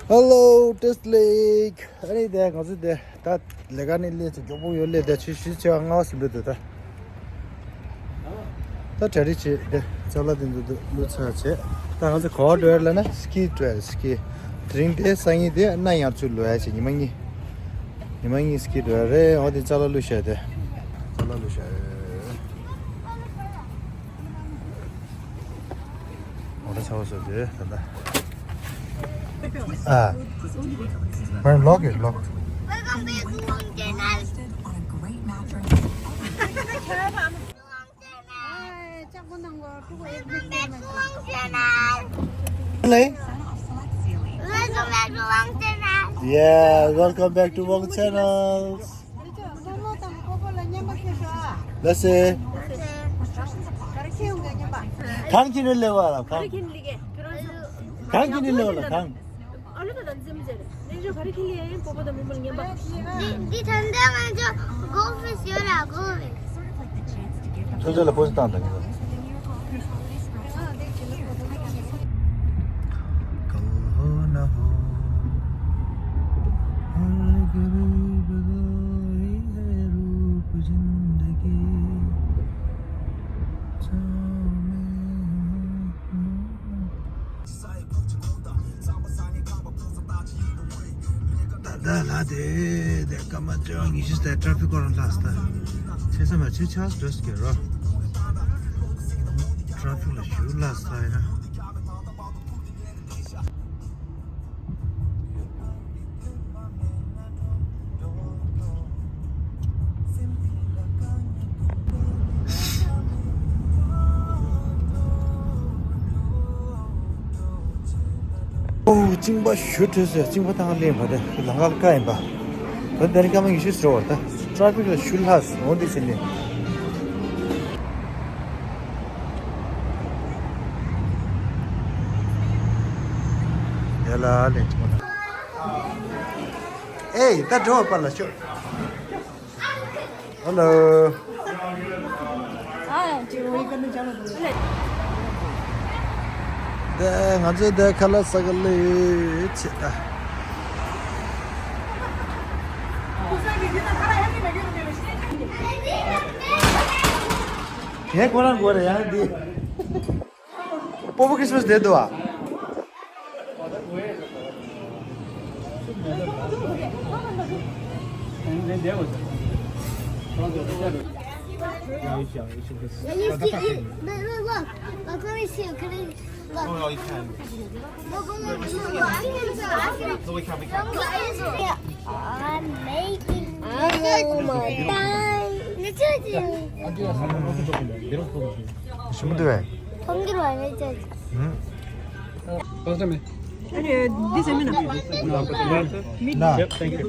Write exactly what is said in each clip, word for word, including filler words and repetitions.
Hello, Test Lake. ཨ་ནི་དེ་ང་ཚོ་དེ་ད་ལས་ཀ་ནི་སླེབས་ཚེ་མགྱོགས་པོ་ཡོད་སླེབས་དེ་ཆུ་ཤུལ་ཆེ་བ་ལྔ་པ་ཟིན་པོ་དེ་ད། ད་གྲ་སྒྲིག་བྱེད་དེ་ཅ་ལག་དེ་ཚོ་བླུགས་ཚར་བྱས། ད་ང་ཚོ་ག་པར་འགྲོ་ཡ་ལབ་ན་ski འགྲོ་ཡ་ski། དེ་རིང་དེ་སང་ཉིན་དེ་གནའ་ཡར་ཚུར་ལོག་ཡ་བྱས་ཉི་མ་གཉིས། ཉི་མ་གཉིས་ski འགྲོ་ཡ་རེད། འོ་དེ་ཅ་ལག་བླུགས་བྱས་དེ། ཅ་ལག་བླུགས་བྱས། འོ་ད་ཚ་བ་བཟོ་དེ་ད་ལྟ། ཨ། མར་ལོག་གི་ལོག Welcome back to Wong Channel. Yeah, welcome back to Wong Channel. ལགས་སེ། གང་གི་ནི་ལེ་བ་ལ་གང་། གང་གི་ནི་ལེ་བ་ལ་གང་། འདི་ད་ལྟ་ང་ཚོ་goldfish ཡོད་ར་goldfish། ཁྱོད་ཚོ་ལ་པོ་སི་བཏང་དང་། ད་ལྟ་ལ་དེ་དེ་སྐར་མ་བཅོ་ལྔ་ཉི་ཤུ་ཙམ་ཊ་ཕིག་སྐོར་ལ་ལྷག་སྟེ། ཆེ་ས་མ་ཆེ་ཆགས་འགྲོ་སྐྱེ་རོ། ཊ་ཕིག་ལ་ཞུ་ལྷག་སྟེ་ཡིན་ན། ཨོ། གཅིན་པ་ཞུ་འཕྲོད་ཟེར། གཅིན་པ་བཏང་ལེན་པ་དེ་ལམ་ཁ་ལ་བཀག་ཡིན་པ། ད་དེ་རིང་སྐར་མ་ཉི་ཤུ་ཟེར་བར་ད་ཊ་ཕིག་ལ་ཞུ་ལྷག་འོང་དུས་ཟེར་ནས། ཡ་ལ་ལེ། ཨེ་ད་འགྲོ་བ་པ་ལ་ཤོག Hello. འདི་ང་ཚོའི་འདི་ཁ་ལག་ཟ་གི་ལས་ཆེ་ད། ངས་ཁོ་རང་དགོས་རེད་ཡང་འདི། སྤོ་བོ་ཁྲིས་མས་བསྡད་འདུག་ཨ། Look, look, look, look, let me see. Can I, look. Oh, no, you can. Look, look, look, look, I can do, I can do. No, we can't, we can't. I'm making. Oh my god. Yep, thank you.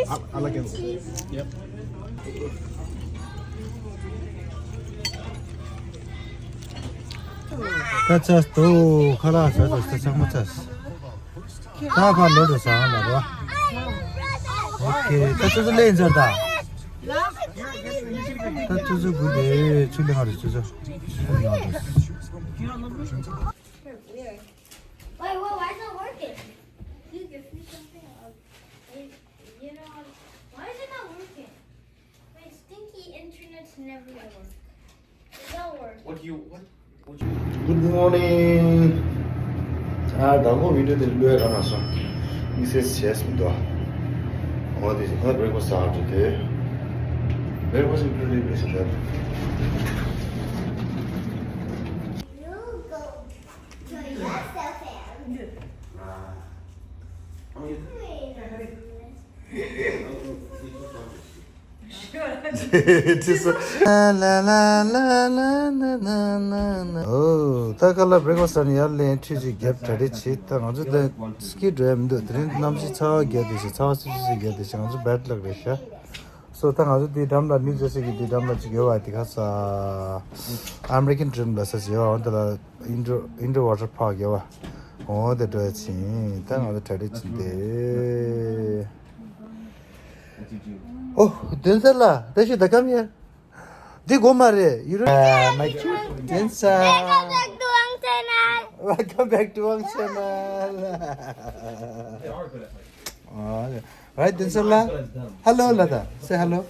I, I like it. Yep. ད་ཚ་སྟོ་ཁ་ལག་ཟ་ཟ་ཟ་ཚང་མ་ཚ། ད་ཁ་ལོ་རུ་ཟ་ཧ་ལ་རོ། ཨོ་ཁེ། ད་ཚོ་ཚོ་ལེན་ཟེར་ད། ད་ཚོ་ཚོ་གུ་དེ་ཚུ་ལེན་ཧ་རུ་ཚོ་ཚོ། Wait, wait, why is it not working? You give me something, I'll, you know, why is it not working? My stinky internet's never gonna work. It's not working. What do you, what? Good morning. ད་ད་གོ་བི་ཌི་ཡོ་དེ་ལོས་ར་མ་སོང་། མི་སེ་ཤེས་མི་འདུག་ཨོ་དེ་ད་བྷི་རེག་ཕ་སི་ཨ་དེ། བྷི་རེག་ཕ་སི་ཨ་དེ་བྷི་རེག་ཕ་སི་ཨ་དེ། ཁྲིད་སོང་། ལ་ལ་ལ། ཨོ། ད་ཁ་ལག་བྷི་རེག་ཕ་སི་ཡར་ལེན་ཁྲིད་ཅིག་རྒྱབ་གྲ་སྒྲིག་བྱེད། ད་ང་ཚོ་ད་སི་ཀི་འགྲོ་ཡ་མི་འདུག་དེ་རིང་གནམ་གཤིས་ཚ་བ་རྒྱབ་དེ་ཞིག་ཚ་བ་སིབ་སིབ་ཞིག་རྒྱབ་དེ་ཞིག་ང་ཚོ་བེད་ལག་རེད་ཤག་སོ་ད་ང་ཚོ་དེའི་འགྲམ་ལ་ནིའུ་ཇར་སི་གི་དེའི་འགྲམ་ལ་ཅིག་ཡོད་བ། དེ་ག་ས་ཨ་མེ་རི་ཀན་ཌི་རིམ་ལ་ས་ཅིག་ཡོད་བ། འོ་དེ་ལ་ཨིན་ཌོར་ཨིན་ཌོར་ཝ་ཊར་པཱརྐ་ཡོད་བ། འོ་དེ་འགྲོ་ཡ་ཕྱིན། ད་ང་ཚོ་གྲ་སྒྲིག་བྱེད་དེ། ཨོ། དེ་ཚ་ལ་ད་ཤི་ད་ཀམ་ཡ། འདི་སྒོ་མ་རེད། ཡུ་རོ། མ་ཁྱུ་དེ་ཚ། Welcome back to Welcome back to our channel. They are good at fighting. Oh, yeah. Right, then, sir, la. Hello, Lada. Say hello.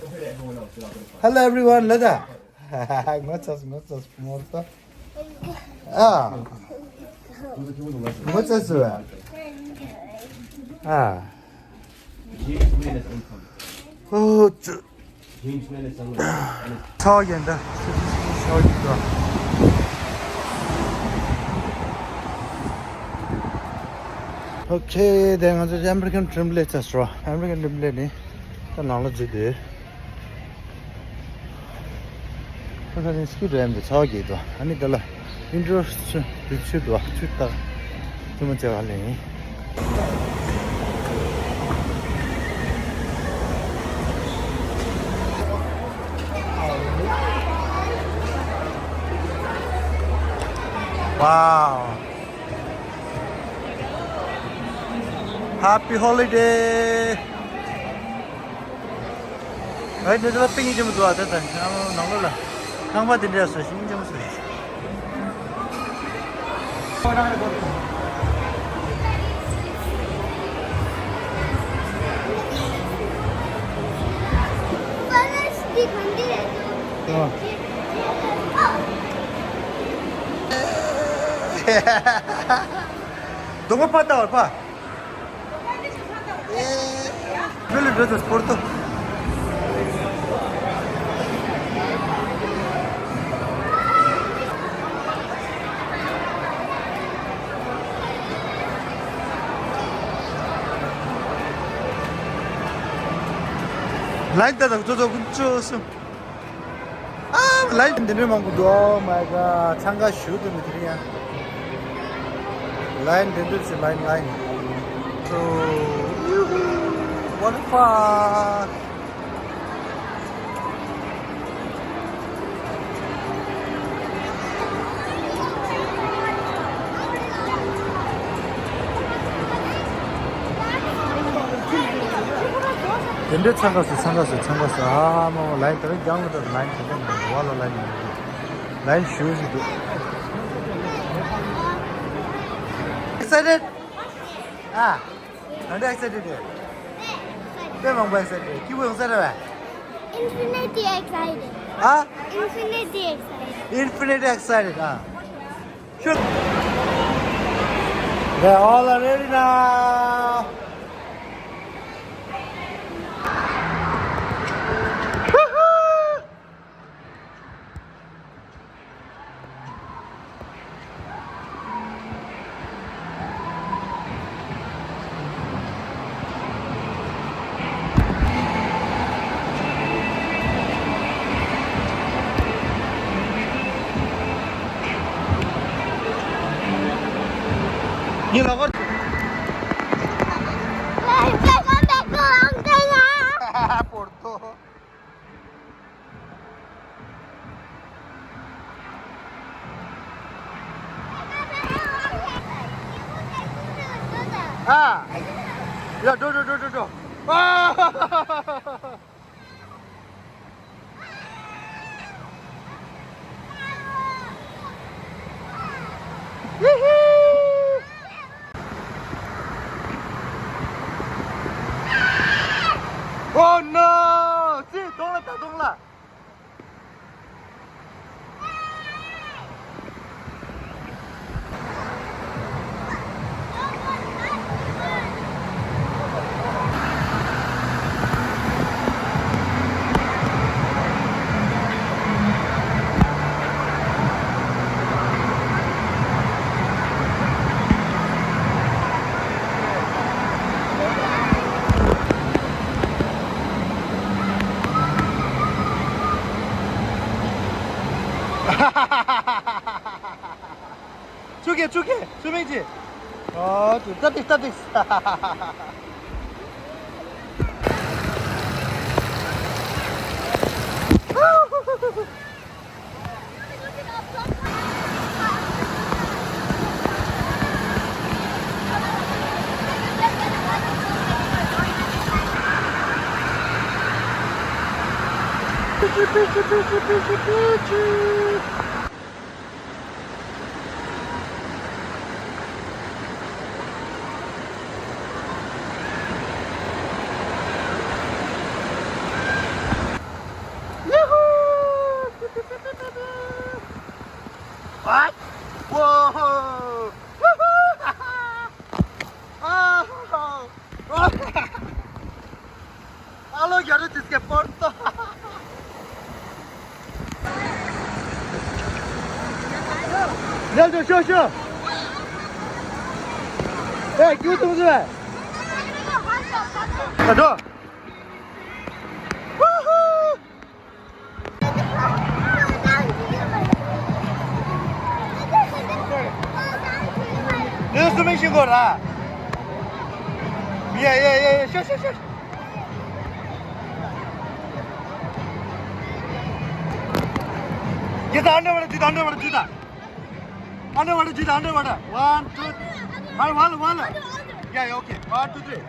Hello, everyone. Lada. Ngachas, ngachas, morta. Ah. Ngachas, ah. Oh, ཚ་བ་རྒྱན་ད། ཚ་བ་རྒྱན་ད། ཨོ་ཁེ། དེ་ང་ཚོ་ཨ་མེ་རི་ཀན་ཌིམ་ལེ་ཚ་སོ། ཨ་མེ་རི་ཀན་ཌིམ་ལེ་ནི་ད་ནང་ལ་འཛུལ་དེ། ཁ་ཁ་ནི་སི་ཀི་རེམ་དེ་ཚ་བ་རྒྱས་དོ། ཨ་ནི་ད་ལ་ཨིན་ཌོར་ཆུ་དེ་ཆུ་དོ། ཆུ་ད་ཐུ་མ་ཚ་བ་ལེ་ཡིན། Wow. Happy holiday. ཨེ་འདི་ལ་པིང་ཅི་མི་འདུག་ཨ། དེ་ད་ནང་ལོགས་ལ་ཁང་པ་དེ་འདྲ་སོ་ཤིང་ཅི་མི་སོ་ཤིང་། སྡོང་པོ་ཕར་ལྟ་བར་ཕ། ཨེ། མི་ལ་འགྲོ་དང་སྤོར་ཏོ། ལའིན་ད་དང་ཙོ་ཙོ་ཀུན་ཅོ་སུ། ཨ། ལའིན་འདི་འདྲའི་མང་པོ་འདུག Oh my god. འཚང་ཁ་ཞུ་དུ་མི་དེ་རིང་ཡང་། ལའིན་འདི་འདྲ་ཞིག་ལའིན་ལའིན། So, what the fuck? དེ་འདྲའི་འཚང་ཁ་སུ་འཚང་ཁ་སུ་འཚང་ཁ་སུ། ཨ་མ་མ། ལའིན་དེ་རིང་རྒྱང་ལ་ལའིན་དེ་འདྲ་མི་འདུག་བ་ལ་ལའིན་མི་འདུག་ལའིན་ཞུ་ཞིག་འདུག Excited? ཨ། ང་འདྲ་excited་རེད། དཔེ་མང་པོ་excited་རེད། སྐྱིད་པོ་ཡོང་ས་རེད་བས། Infinity excited. ཨ། Infinity excited. Infinity excited. ཨ། Sure. They're all ready now. ངའི་ལག་པ། པོར་ཏོ། ཨ། ཡ། འགྲོ་འགྲོ་འགྲོ་འགྲོ་འགྲོ། ཨ། Oh no! ཙི། གདོང་ལ་ལྟ། གདོང་ལ། ཆུ་ཁེ་ཆུ་ཁེ་ཆུ་མིག་ཅི། ཨོ་ཏི་ཏ་ཏིག་ཏ་ཏིག Pichi, pichi, pichi, pichi, pichi. Whoa! Woohoo! Ah! Alo, ya no te que porto. Nelson, show, show. Hey, ¿qué tú sabes? Ado. Woohoo! This is Michigan, ah. Yeah, yeah, yeah, yeah. Sure, sure, sure. Get the underwater, get the underwater, get the underwater, get the underwater. One, two. Hi, one, one. Yeah, yeah, okay. One, two, three.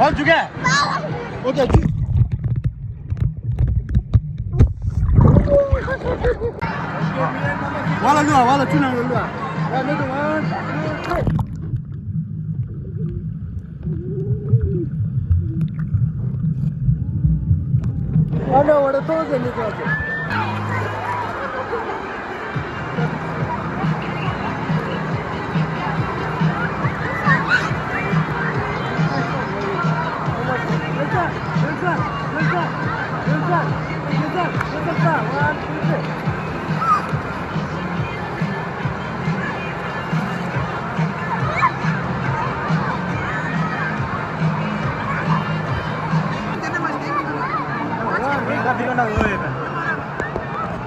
One, two, get. Okay, two. Wala lua, wala tuna lua. Another one, two, three. Wala, wala, todos en el cuarto.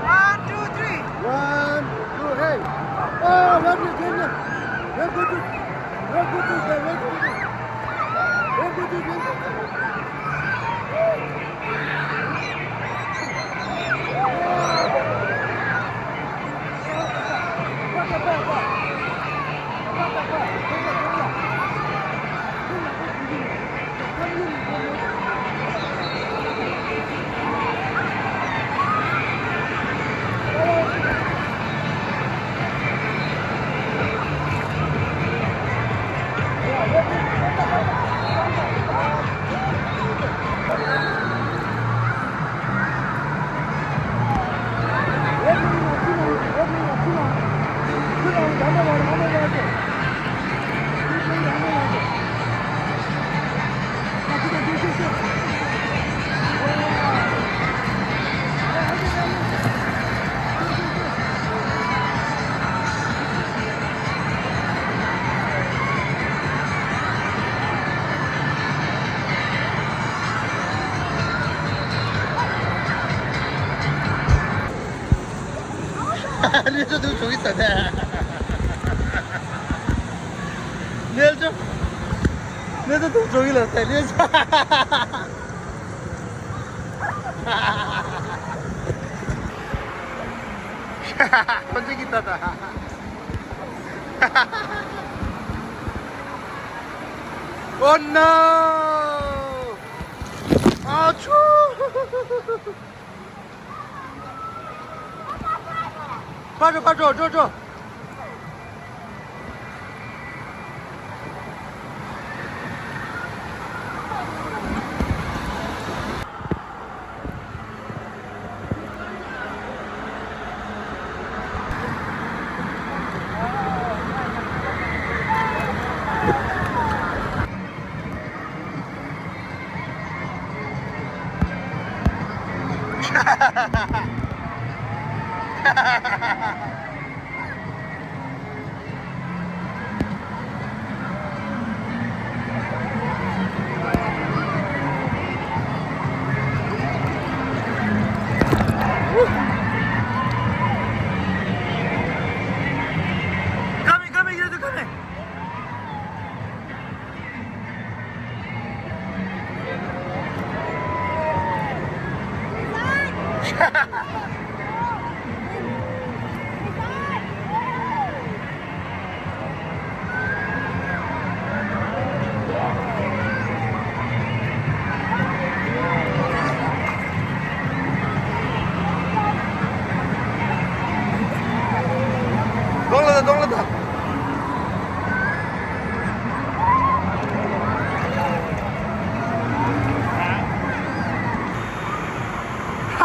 One, two, three. One, two, hey. Oh, what you doing? Very good. Very good, very good. Very good, very good. གནས་ཚུལ་འདུག་བྱུང་གི་ཟེར་ནས། གནས་ཚུལ། གནས་ཚུལ་འདུག་བྱུང་གི་ལ་ཟེར་གནས་ཚུལ། ཁོ་ཚོ་གི་ད་ད། Oh no! ཨ་ཆུ། ཕར་འགྲོ་ཕར་འགྲོ་འགྲོ་འགྲོ། Coming, coming, coming.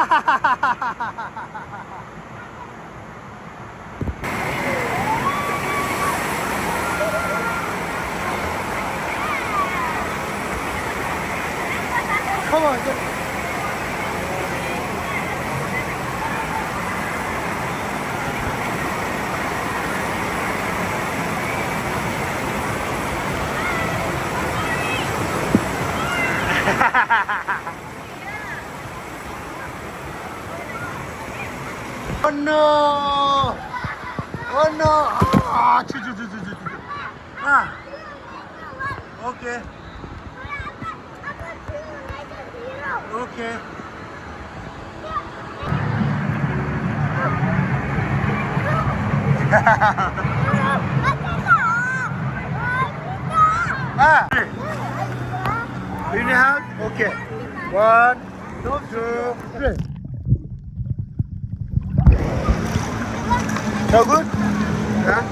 Come on, go. Oh no! Oh no! Ah, chu, chu, chu. Ah. Okay. Okay. Ah. You need help? Okay. One, two, three. So good? Huh?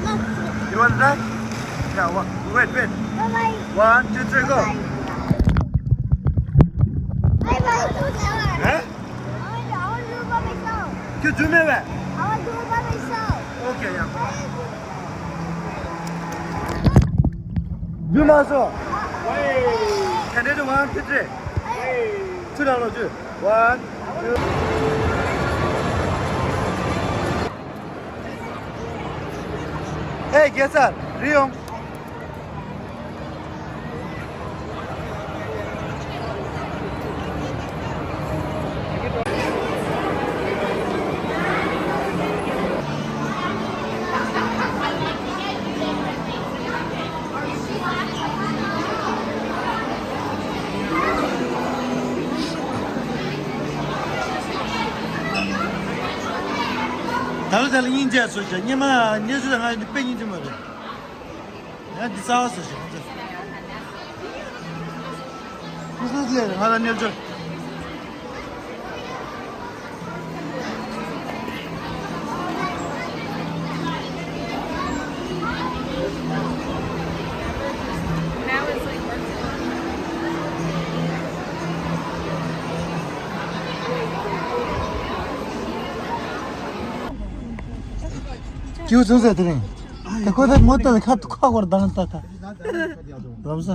You want that? Yeah, wa- wait, wait. One, two, three, go. Huh? ཁྱོད་འཛུལ་མེད་པས། Okay, yeah. འཛུལ་མ་སོང་། Can you do one, two, three? ཚུར་ལ་ལོག་ཅིག One, two. ཨེ་རྒྱལ་སར་རི་ཡོང་། ད་ལོ་ད་ལོ་སྙིང་རྗེ་སོ་ཞེས་སྙེ་མ་སྙེ་ཆུ་དང་ང་དཔེ་སྙིང་རྗེ་མ་རེད། ཡང་འདི་རྩ་བ་སོ་ཞེས་ང་ཚོ། ཁུ་སུ་ལས་ང་ལ་སྙེ་ཆུ། ཁྱེའུ་ཚོ་ཟེར་དེ་རིང་། དེ་ཁོ་ཐག་མོ་ལྟ་ཁ་ཁ་སྐོར་དང་ལྟ་ཁ། རབ་ས།